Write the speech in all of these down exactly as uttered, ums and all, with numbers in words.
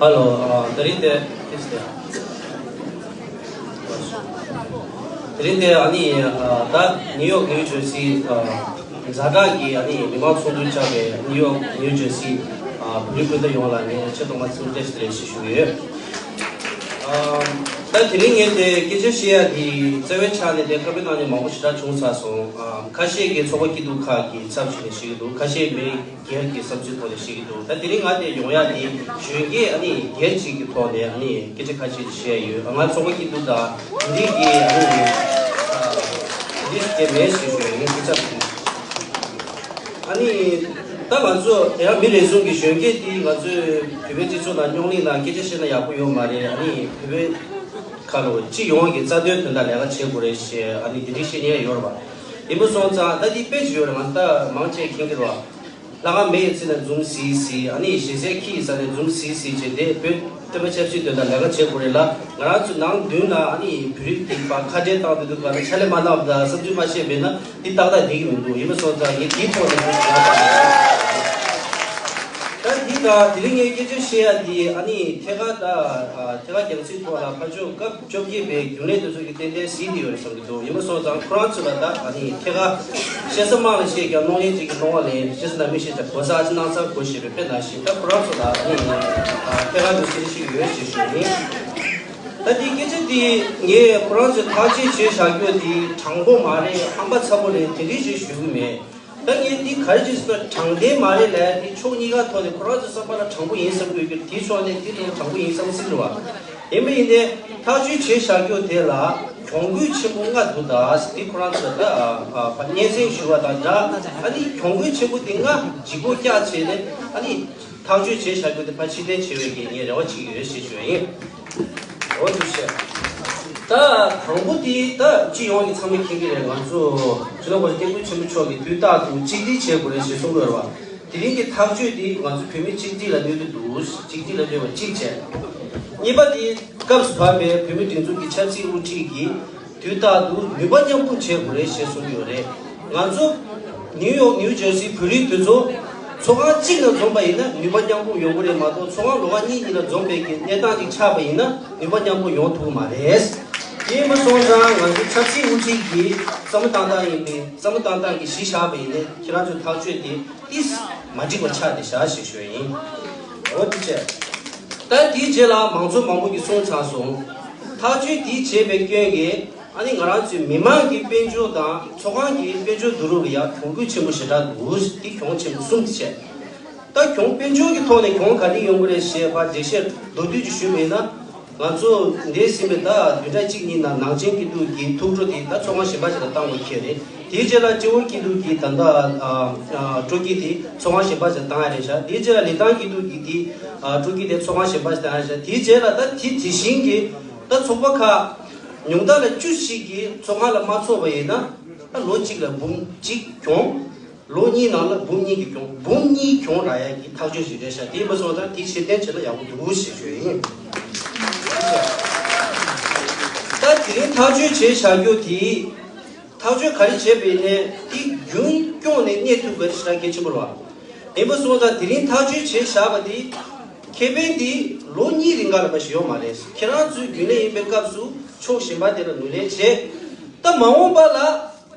ཧེ་ལོ། ཨ། དེ་རིང་དེ། དེ་རིང་དེ་ཨ་ནི། ཨ། ད་ནིའུ་ཡོག་ནིའུ་ཇར་སི། ཨ། ཛ་དྲག་གི་ཨ་ནི་མི་མང་ཚོགས་འདུར་བཅར་བའི་ནིའུ་ཡོག་ནིའུ་ཇར་སི། ཨ། བོད་རིགས་སྤུན་ཟླ་ཡོངས་ལ་ངས་ཆེད་དུ་མ་འཚམས་འདྲི་ཞུ་གི་ཡོད། ཨ། ད་དེ་རིང་ངས་དེ་སྐད་ཆ་བཤད་ཡ་དེ་རྩ་བའི་ཆ་ནས་དེ་བཀའ་མོལ་གནང་མཁན་མང་པོ་ཞེ་དྲག་བྱུང་ཚར་སོང་། ཨ། ཁ་ཤས་ཀྱིས་ཚོགས་པ་སྐྱིད་སྡུག་ཁག་གི་ཚབ་བྱས་ནས་བཤད་ཀྱི་འདུག་ཁ་ཤས་མི་སྒེར་གྱི་བསམ་ཚུལ་ཐོག་ནས་བཤད་ཀྱི་འདུག་ད་དེ་རིང་ང་དེ་ཡོང་ཡ་དེ་གཞོན་སྐྱེས་ཨ་ནི་སྒེར་གཅིག་གི་ཐོག་ནས་ཨ་ནི་སྐད་ཆ་ཁ་ཤས་ཤིག་བཤད་ཡོད། ང་ཚོགས་པ་སྐྱིད་སྡུག་དང་འདི་གི་ཨ་ནི་འདི་སྐད་མེད་ཞུ་ཞུ་ཡིན། སྐད་ཆ་ཨ་ནི་ད་ང་ཚོ་ཡང་མི་རེ་ཟུང་གི་གཞོན་སྐྱེས་དེ་ང་ཚོའི་བོད་པའི་སྤྱི་ཚོགས་ནང་རྙོག་གླེང་དང་སྐད་ཆ་བཤད་ན་ཡག་པོ་ཡོད་མ་རེད། ཨ་ནི་བོད་པའི་ཁ་ལོ་སྤྱི་ཡོངས་ཀྱི་རྩ་དོན་དོན་དག་ལས་ཀ་བྱེད་དགོས་རེད་ཞེས་ཨ་ནི་དེ་འདྲའི་བཤད་མཁན་ཡོད་རེད་བ། ཡིན་པ་སོང་ཙང་ད་འདི་དཔེ་ཅིག་ཡོད་རེད། ང་ད་མང་ཆེ་མཁྱེན་གྱི་རེད་བ། ལྷ་ཁང་མེ་ཡིས་བརྫིས་ན་འཛུམ་ཟིལ་ཟིལ། ཨ་ནི་ཞལ་ཟས་ཁྱི་ཡིས་ཟ་ནས་འཛུམ་ཟིལ་ཟིལ་བྱས་ཏེ་བོད་བསྟན་པ་ཆབ་སྲིད་དོན་དག་ལས་ཀ་བྱེད་དགོས་རེད་ལ། ང་རང་ཚོའི་ནང་མདུན་ལ་ཨ་ནི་བོད་རིགས་དེ་ཕར་ཁ་བྲལ་བཏང་དུས་དུས་ག་ལ་ཕྱག་ལས་མ་གནང་བ་དང་བསམ་ཚུལ་མ་བཤད་པས་ན་འདི་ཏག་ཏག་བསྡད་ཀྱི་མི་འདུག་ཡིན་པ་སོང་ཙང་ངས་དེའི་ཐོག་ནས་ཞུ་ཡག་པ་རེད། ད་འདི་དང་དེ་རིང་ངས་སྐད་ཆ་བཤད་ཡ་འདི་ཨ་ནི་ཐད་ཀར་ད་ཐད་ཀར་རྒྱང་སྲིང་ཐོག་ལ་ཕར་ཕྱོགས་སྐབས་བཅོ་བརྒྱད་པའི་རྒྱུན་ལས་དེ་ཚོ་གིས་ཏན་ཏན་གཟིགས་བསྡད་ཡོད་རེད་བསམ་གྱི་འདུག་ཡིན་པ་སོང་ཙང་ཁོ་རང་ཚོ་ལ་ད་ཨ་ནི་ཐད་ཀར་བཤད་ས་མང་ལ་བཤད་ཀྱང་གནོང་ཡས་ཅིག་གི་གནོང་བ་ལེན། བཤད་ས་ནང་མི་བཤད་ཀྱང་གོ་ས་ཨ་ཅེ་གནང་ས་གོ་ཞེས་པའི་དཔེ་ནང་བཞིན། ད་ཁོ་རང་ཚོ་ལ་ཨ་ནི་ཐད་ཀར་དུ་སྐད་ཆ་བཤད་ཀྱི་ཡོད་ཅེས་ཞུ་ཡིན། ད་འདི་སྐད་ཆ་འདི་ངས་ཁོ་རང་ཚོས་ཐག་གཅོད་བྱས་བཞག་རྒྱུ་འདི་དྲང་པོ་མ་རེད། ཧམ་པ་ཚ་པོ་རེད། དེ་འདྲའི་ཞིག་ཞུ་གི་མེད། ད་ངས་འདི་ག་རེ་བྱས་ཟེར་ན་དྲང་བདེན་མ་རེད་ལབ་ཡ་དེ་ཕྱོགས་གཉིས་ཀ་ཐོག་ནས་ཁོ་རང་ཚོའི་བསམ་པ་ལ་དྲང་པོ་ཡིན་བསམ་གྱི་ཡོད་ཀྱི་རེད། དེའི་ཕྱོགས་ནས་དེ་ཐོག་ལ་དྲང་པོ་ཡིན་བསམ་སྲིད་རེད་བ། ཡིན་པ་ཡིན་ནའི་ཐག་གཅོད་བྱས་བཞག་རྒྱུ་དེ་ལ་གྱོང་གུད་ཆེན་པོ་ལྔ་འདུག་ད་དེ་ཁོ་རང་ཚོ་ལ་ད་སྙན་སེང་ཞུ་བ་དང་སྦྲགས། ཨ་ནི་གྱོང་གུད་ཆེན་པོ་དེ་ལྔ་ལྗིད་ཁོག་བཀྱག་བྱས་ནས་ཨ་ནི་ཐག་གཅོད་བྱས་བཞག་རྒྱུ་དེ་ཕར་ཕྱིར་འཐེན་བྱེད་པའི་གི་ངས་རེ་བ་བྱེད་ཀྱི་ཡོད་ཞེས་ཞུ་བ་ཡིན། འོ་འདུག་བཤད། ད་དང་པོ་དེ་ད་སྤྱི་ཡོངས་ཀྱི་ཚང་མས་མཁྱེན་གྱི་རེད། ང་ཚོ་སྤྱི་ནོར་གོང་ས་སྐྱབས་མགོན་ཆེན་པོ་མཆོག་གིས་དུས་རྟག་ཏུ་གཅིག་སྒྲིལ་བྱེད་དགོས་རེད་ཞེས་གསུངས་ཡོད་རེད་བ། དེ་རིང་གི་ཐག་གཅོད་འདི་ང་ཚོ་བོད་མི་གཅིག་སྒྲིལ་ལ་གནོད་ཀྱི་འདུག་གཅིག་སྒྲིལ་ལ་གནོད་པ་གཅིག་བྱས། གཉིས་པ་དེ་སྐབས་སུ་བབས་པའི་བོད་མི་སྒྲིག་འཛུགས་ཀྱི་ཆབ་སྲིད་དབུ་ཁྲིད་ཀྱིས་དུས་རྟག་ཏུ་ནུས་པ་མཉམ་སྤུངས་བྱེད་དགོས་རེད་ཞེས་གསུངས་ཡོད་རེད། ང་ཚོ་ནིའུ་ཡོག་ནིའུ་ཇར་སི་བོད་རིགས་དེ་ཚོ་ཚོགས་ཁང་གཅིག་ནང་འཛོམས་པ་ཡིན་ན་ནུས་པ་མཉམ་སྤུངས་ཡོང་གི་རེད་མ་གཏོགས། ཚོགས་ཁང་ལོགས་ཀ་གཉིས་གཉིས་ལ་འཛོམས་པའི་གི་གནས་སྟངས་ཅིག་ཆགས་པ་ཡིན་ན་ནུས་པ་མཉམ་སྤུངས་ཡོང་ཐུབ་ཀྱི་མ་རེད། དེ་ཡིན་པ་སོང་ཙང་ང་ཚོ་ཆབ་སྲིད་དབུ་ཁྲིད་ཀྱིས་བསམ་བློ་བཏང་སྟངས་ཡིན་པས། བསམ་བློ་བཏང་སྟངས་ཀྱི་གཞི་བཞག་པ་ཡིན་ནའི་ཁྱེད་རང་ཚོའི་ཐག་གཅོད་དེ་ཏིས་མ་འགྲིག་པ་ཆགས་བསྡད་བཞག་ཞེས་ཞུ་བ་ཡིན། འོ་དེ་བྱས། ད་དེའི་རྗེས་ལ་མང་ཚོགས་མང་པོ་གིས་གསུངས་ཚར་སོང་། ཐག་གཅོད་དེ་བྱས་པའི་སྐྱོན་གྱིས་ཨ་ནི་ང་རང་ཚོའི་མི་མང་གི་དཔལ་འབྱོར་དང་ཚོགས་ཁང་གི་དཔལ་འབྱོར་བསྡུ་རུབ་ལ་ཡང་གྱོང་གུད་ཆེན་པོ་ཞེ་དྲག་འདུག་དེ་གྱོང་ཆེན་པོ་གསུམ་དེ་བྱས། ད་གྱོང་དཔལ་འབྱོར་གྱི་ཐོག་ནས་གྱོང་ག་རེ་ཡོང་གི་རེད་ཞེས་ཕར་འགྲེལ་བཤད་མདོར་བསྡུས་ཀྱིས་ཞུས་པ་ཡིན་ན། ང་ཚོ་འདས་ཟིན་པའི་ཟླ་བདུན་ཕྲག་གཅིག་གཉིས་ནང་ནང་ཆེན་སྐྱིད་སྡུག་གི་ཐུགས་སྤྲོ་དེ་ད་ཚོགས་ཁང་གཞན་པ་ཞིག་ལ་བཏང་དགོས་ཁེལ་རེད། དེའི་རྗེས་ལ་སྤྱི་བོར་སྐྱིད་སྡུག་གི་ད་ལྟ་ཨ་ཨ་སྤྲོ་སྐྱིད་དེ་ཚོགས་ཁང་གཞན་པ་ཞིག་ལ་བཏང་ཡ་རེད་ཤག་དེའི་རྗེས་ལ་ལི་ཐང་སྐྱིད་སྡུག་གི་དེ་ཨ་སྤྲོ་སྐྱིད་དེ་ཚོགས་ཁང་གཞན་པ་ཞིག་བཏང་ཡ་རེད་ཤག་དེའི་རྗེས་ལ་ད་དེ་དེ་བཞིན་གྱི་ད་ཚོགས་པ་ཁག་ཉུང་མཐའ་ལ་བཅུ་ཞིག་གི་ཚོགས་ཁང་ལ་མ་ཚོགས་པ་ཡིན་ན་ད་ལོ་གཅིག་ལ་འབུམ་གཅིག་གྱོང་། ལོ་གཉིས་ནང་ལ་འབུམ་གཉིས་ཀྱི་གྱོང་། འབུམ་གཉིས་གྱོང་རག་ཡ་གི་ཐག་གཅོད་ཞིག་རེད་ཤག་དེ་ཡིན་པ་སོང་ཙང་དེ་ཕྱིར་འཐེན་བྱས་ན་ཡག་པོ་འདུག་ཞེས་ཞུ་ཡིན། ད་དེ་རིང་ཐག་གཅོད་བྱས་བཞག་རྒྱུ་དེ་ཐག་གཅོད་ག་རེ་བྱས་པ་ཡིན་ནའི་དེ་རྒྱུན་སྐྱོང་ནས་གནས་ཐུབ་དགོས་ཞེ་དྲག་གལ་ཆེན་པོ་རེད་བ། ཡིན་པ་སོང་ཙང་དེ་རིང་ཐག་གཅོད་བྱས་བཞག་པ་དེ་ཁེ་ཕན་དེ་ལོ་གཉིས་རིང་ག་ལ་མ་ཞིག་ཡོད་མ་རེད། ཁྱེད་རང་ཚོའི་རྒྱུན་ལས་ཡིན་པའི་སྐབས་སུ་ཕྱོགས་གཞན་པ་དེ་ལ་ངོས་ལེན་བྱས། ད་མ་འོངས་པ་ལ།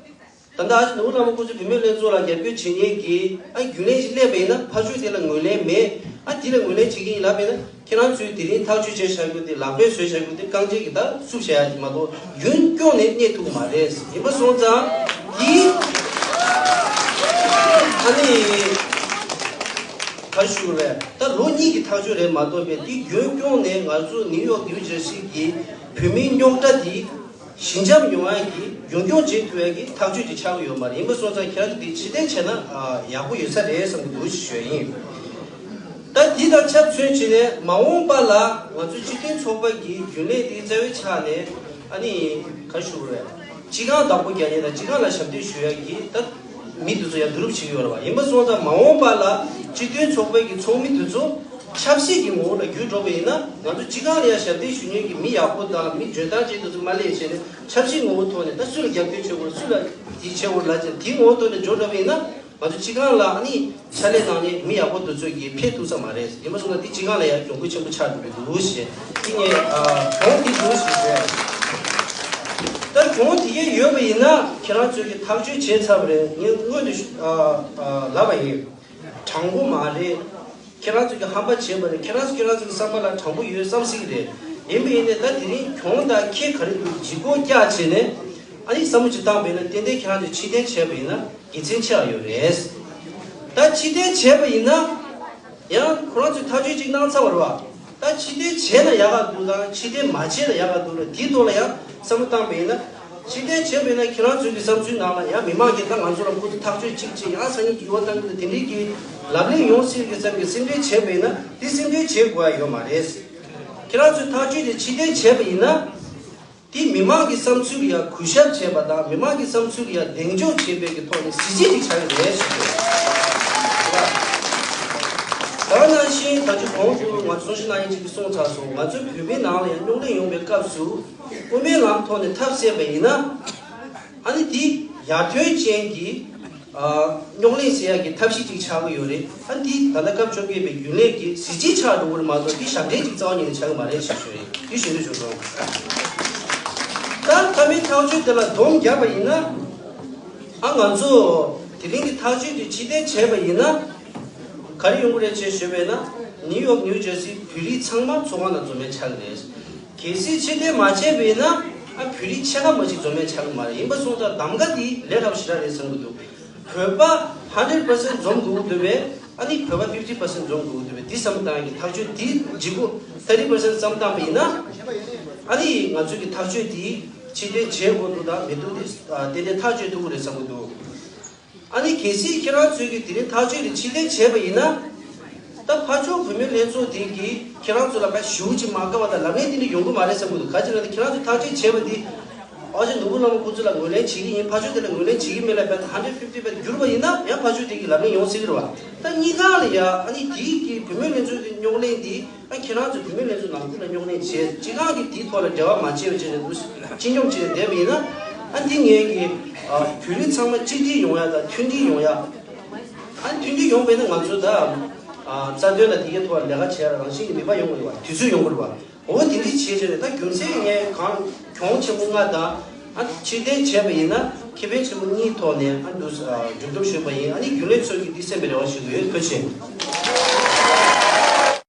ད་ལྟ་ཨ་ཅེ་ནོར་བུ་བླ་མ་སྐུ་ཚེ་བུད་མེད་ལྷན་ཚོགས་ལ་རྒྱབ་སྐྱོར་བྱེད་མཁན་གྱི་ཨ་རྒྱུན་ལས་ཅིག་སླེབས་པ་ཡིན་ན་ཕར་ཕྱོགས་དེ་ལ་ངོས་ལེན་མེད། ཨ་དེ་ལ་ངོས་ལེན་བྱེད་ཀྱི་ཡིན་ལབ་པ་ཡིན་ན་ཁྱེད་རང་ཚོས་དེ་རིང་ཐག་གཅོད་བྱས་བཞག་རྒྱུ་དེ་ལག་པས་བཟོས་བཞག་རྒྱུ་དེ་རྐང་རྗེས་ཀྱི་ད་བསུབ་བྱ་ཡ་ཅིག་མ་གཏོགས་རྒྱུན་སྐྱོང་ནས་གནས་ཐུབ་ཀྱི་མ་རེད། ཡིན་པ་སོང་ཙང་དེ་ཨ་ནི་ག་རེ་ཞུ་དགོས་རེད། ད་ལོ་གཉིས་ཀྱི་ཐག་གཅོད་རེད་མ་གཏོགས་པའི་དེ་རྒྱུན་སྐྱོང་ནས་ང་ཚོ་ནིའུ་ཡོག་ནིའུ་ཇར་སི་གི་བོད་མིའི་རྙོག་དྲ་དེ། ཞི་འཇམ་ཡོང་ཡ་གི་རྒྱུན་སྐྱོང་བྱེད་ཐུབ་ཡ་གི་ཐག་གཅོད་ཅིག་ཆགས་ཀྱི་ཡོད་མ་རེད། ཡིན་པ་སོང་ཙང་ཁྱེད་རང་ཚོ་དེ་ཕྱིར་འཐེན་བྱས་ན་ཨ་ཡག་པོ་ཡོད་ས་རེད་བསམ་གྱི་འདུག་ཞུ་ཡ་ཡིན། ད་དེ་དང་ཆབས་མཚོན་བྱས་ནས་མ་འོངས་པ་ལ་ང་ཚོ་སྤྱི་མཐུན་ཚོགས་པ་གི་རྒྱུན་ལས་དེ་རྩ་བའི་ཆ་ནས་ཨ་ནི་ག་རེ་ཞུ་དགོས་རེད། སྤྱི་ཁང་བདག་པོ་རྒྱག་མཁན་དང་སྤྱི་ཁང་ལ་ཞབས་འདེགས་ཞུ་ཡ་གི་ད་མི་དེ་ཚོ་ཡང་བསྡུ་རུབ་བྱེད་ཀྱི་ཡོད་རེད་བ། ཡིན་པ་སོང་ཙང་མ་འོངས་པ་ལ་སྤྱི་མཐུན་ཚོགས་པའི་གི་ཚོགས་མི་དེ་ཚོ། ཆབ་སྲིད་ཀྱི་ངོ་བོ་ལ་བསྒྱུར་འགྲོ་བ་ཡིན་ན་ང་ཚོ་སྤྱི་ཁང་ལ་ཡང་ཞབས་འདེགས་ཞུ་མཁན་གྱི་མི་ཡག་པོ་དང་མི་འཇོན་ཐང་ཅན་དེ་ཚོ་མ་སླེབས་བྱས་ནས་ཆབ་སྲིད་ངོ་བོ་ཐོག་ནས་ད་སུ་ལ་རྒྱབ་སྐྱོར་བྱེད་དགོས་སུ་ལ་དེ་བྱེད་དགོས་ལབ་བྱས་དེའི་ངོ་བོ་ཐོག་ནས་འགྲོ་འགྲོ་བ་ཡིན་ན་ ང་ཚོ་སྤྱི་ཁང་ལ་ཨ་ནི་ཕྱག་ལས་གནང་མཁན་མི་ཡག་པོ་དེ་ཚོ་གིས་ཕེབས་ཐུབ་ས་མ་རེད། ཡིན་པ་སོང་ན་དེ་སྤྱི་ཁང་ལ་ཡང་གྱོང་གུད་ཆེན་པོ་ཆགས་འགྲོ་གི་འདུག་ཞེས་དེ་ངས་ཨ་གོང་དེ་འདུག་ཞེས་ཞུས། ད་གྱོང་དེ་གས་ཡོད་པ་ཡིན་ན་ཁྱེད་རང་ཚོས་ཀྱི་ཐག་གཅོད་བྱས་ཚར་བ་རེད། ངས་སྔོན་དུ་ཞུ་ཨ་ཨ་ལབ་པ་ཡིན། དྲང་པོ་མ་རེད། ཁྱེད་རང་ཚོས་ཀྱི་ཧམ་པ་བྱས་པ་རེད། ཁྱེད་རང་ཚོ་ཁྱེད་རང་ཚོའི་བསམ་པ་ལ་དྲང་པོ་ཡོད་བསམ་སྲིད་ཀྱི་རེད། ཡིན་པ་ཡིན་ནའི་ད་དེ་རིང་གྱོང་དང་ཁེ་ག་རེ་འདུག་ལྗིད་ཁོག་བཀྱག་བྱས་ནས་ཨ་ནི་བསམ་བློ་ཅིག་བཏང་པ་ཡིན་ན་ཏན་ཏན་ཁྱེད་རང་ཚོས་ཕྱིར་འཐེན་བྱས་པ་ཡིན་ན་དགེ་མཚན་ཆེ་བ་ཡོད་རེད། ད་ཕྱིར་འཐེན་བྱས་པ་ཡིན་ན་ཡང་ཁོ་རང་ཚོས་ཐག་གཅོད་ཅིག་གནང་ཚར་བ་རེད་བ། ད་ཕྱིར་འཐེན་བྱས་ན་ཡག་ག་འདུག་དང་ཕྱིར་འཐེན་མ་བྱས་ན་ཡག་ག་འདུག་ལ་དེའི་ཐོག་ལ་ཡང་བསམ་བློ་བཏང་པ་ཡིན་ན། ཕྱིར་འཐེན་བྱས་པ་ཡིན་ན་ཁྱེད་རང་ཚོའི་གི་བསམ་ཚུལ་ནང་ལ་ཡང་མི་མང་གིས་ད་ང་ཚོ་ལ་ཁོ་ཚོ་ཐག་གཅོད་གཅིག་བྱས་ཡང་སང་ཉིན་འགྱུར་བ་གཏང་གི་འདུག་དེ་འདྲའི་གི་ལབ་གླེང་ཡོང་སྲིད་གི་བསམ་གི་སེམས་ཁྲལ་བྱས་པ་ཡིན་ན་དེ་སེམས་ཁྲལ་བྱེད་དགོས་ཡ་ཡོད་མ་རེད། ཁྱེད་རང་ཚོའི་ཐག་གཅོད་དེ་ཕྱིར་འཐེན་བྱས་པ་ཡིན་ན། དེ་མི་མང་གི་བསམ་ཚུལ་ལ་ཡང་གུས་ཞབས་བྱས་པ་དང་མི་མང་གི་བསམ་ཚུལ་ལ་ཡང་གདེང་འཇོག་བྱས་པའི་གི་ཐོག་ནས་གཟི་བརྗིད་ཅིག་ཆགས་ཡོད་རེད་ཞུ་གི་ཡོད། ད་ག་ནང་བཞིན་ད་ཅི་གོང་དུ་ང་ཚོ་གསུང་བཤད་གནང་མཁན་ཅིག་གིས་གསུངས་ཚར་སོང་། ང་ཚོ་བོད་མིའི་ནང་ལ་ཡང་རྙོག་གླེང་ཡོང་བའི་སྐབས་སུ་དབུ་མའི་ལམ་ཐོག་ནས་ཐབས་ཟད་པ་ཡིན་ན་ཨ་ནི་དེ་ཡར་ཐོན་ཅན་གྱི་རྙོག་གླེང་སེལ་ཡག་གི་ཐབས་ཤེས་ཅིག་ཆགས་ཀྱི་ཡོད་རེད། ཨ་འདི་ད་ལྟ་སྐབས་བཅོ་བརྒྱད་པའི་རྒྱུན་ལས་ཀྱི་གཟི་བརྗིད་ཆགས་འགྲོ་གི་རེད་མ་གཏོགས་འདི་ཞབས་འདྲེན་ཅིག་རྩ་བ་ཉིད་ནས་ཆགས་ཀྱི་མ་རེད་ཞེས་ཞུ་རེད། འདི་ཞུ་འདོད་བྱུང་སོང་། ད་མཐའ་མའི་ཐག་གཅོད་དེ་ལ་སྡོམ་བརྒྱབ་པ་ཡིན་ན། ཨ་ང་ཚོ་དེ་རིང་གི་ཐག་གཅོད་དེ་ཕྱིར་འཐེན་བྱས་པ་ཡིན་ན། ག་རེ་ཡོང་གི་རེད་ཅེས་ཞུས་པས་ན། ནིའུ་ཡོག་ནིའུ་ཇར་སི་བོད་རིགས་ཚང་མ་ཚོགས་ཁང་ནང་འཛོམས་མཁན་ཆགས་ཀྱི་རེད། གལ་སྲིད་ཕྱིར་འཐེན་མ་བྱས་པ་ཡིན་ན། ཨ་བོད་རིགས་ཕྱེད་ཀ་མ་གཏོགས་འཛོམས་མཁན་ཆགས་ཀྱི་མ་རེད། ཡིན་པ་སོང་ཙང་གདམ་ག་དེ་ལས་སླ་པོ་ཞེ་དྲག་རེད་བསམ་གྱི་འདུག་བོད་པ་hundred percent འཛོམས་དགོས་ཀྱི་འདུག་པས། ཨ་ནི་བོད་པ་fifty percent འཛོམས་དགོས་ཀྱི་འདུག་པས། འདི་བསམ་བློ་བཏང་ཡག་གི་ཐག་གཅོད་འདི་ལྗིད་ཁོག་thirty percent བསམ་བློ་བཏང་པ་ཡིན་ན། ཨ་ནི་ང་ཚོའི་གི་ཐག་གཅོད་འདི་ཕྱིར་འཐེན་བྱེད་དགོས་འདུག་དང་མི་འདུག་འདི་ཏན་ཏན་ཐག་གཅོད་ཐུབ་ཀྱི་རེད་བསམ་གྱི་འདུག་ཨ་ནི་གལ་སྲིད་ཁྱེད་རང་ཚོས་ཀྱི་དེ་རིང་ཐག་གཅོད་དེ་ཕྱིར་འཐེན་བྱས་པ་ཡིན་ན། ད་ཕར་ཕྱོགས་བུད་མེད་ལྷན་ཚོགས་དེ་གིས་ཁྱེད་རང་ཚོ་ལ་ཕར་ཞུ་ཅིག་མ་དགའ་བ་དང་ལབ་གླེང་དེ་འདྲ་ཡོང་གི་མ་རེད་བསམ་གྱི་འདུག་ག་ཅི་ལབ་ན་ཁྱེད་རང་ཚོས་ཐག་གཅོད་བྱས་པ་འདི་ཨོ་ཅེ་ནོར་བུ་བླ་མ་ཁོ་ཚོ་ལ་ངོས་ལེན་བྱེད་ཀྱི་ཡིན། ཕར་ཕྱོགས་དེ་ལ་ངོས་ལེན་བྱེད་ཀྱི་མེད་ལབ་པ་hundred fifty བར་གྱུར་པ་ཡིན་ན་ཡང་ཕར་ཕྱོགས་དེ་གིས་ལབ་གླེང་ཡོང་སྲིད་ཀྱི་རེད་བ། ད་གཉིས་ཀ་ལ་ཡ་ཨ་ནི་དེ་གི་བུད་མེད་ལྷན་ཚོགས་ཀྱི་རྙོག་གླེང་འདི། ཨ་ཁྱེད་རང་ཚོ་བུད་མེད་ལྷན་ཚོགས་ནང་ཁུལ་ལ་རྙོག་གླེང་བྱས་སྤྱི་ཁང་གི་དེའི་ཐོག་ལ་འབྲེལ་བ་མ་བྱས་པ་བྱས་ནས་འདུག་སྤྱི་འཇོག་བྱས་ནས་བསྡད་པ་ཡིན་ན། ཨ་འདི་ངས་ཀྱི་ཨ་བོད་རིགས་ཚང་མ་གཅིག་སྒྲིལ་ཡོང་ཡ་དང་མཐུན་སྒྲིལ་ཡོང་ཡ། ཨ་མཐུན་སྒྲིལ་ཡོང་བས་ན་ང་ཚོ་ད་ཨ་རྩ་དོན་ལ་དེ་གའི་ཐོག་ལ་ལས་ཀ་བྱེད་ཡ་ལ་རང་བཞིན་གྱི་ནུས་པ་ཡོང་གི་རེད་བ། དུས་ཚོད་ཡོང་གི་རེད་བ། འོ་དེ་འདྲ་བྱས་བྱས་ནས་ད་རྒྱུ་མཚན་ངས་གང་གྱོང་ཆེན་པོ་ལྔ་དང་ཨ་ཕྱིར་འཐེན་བྱས་པ་ཡིན་ན་ཁེ་ཕན་ཆེན་པོ་གཉིས་ཐོག་ནས་ཨ་འདུག་ཨ་མཇུག་སྡོམ་ཞུས་པ་ཡིན། ཨ་ནི་རྒྱུན་ལས་ཚོས་ཀྱིས་འདི་གསན་པའི་རེ་བ་ཞུ་གི་ཡོད། ཐུགས་རྗེ་ཆེ།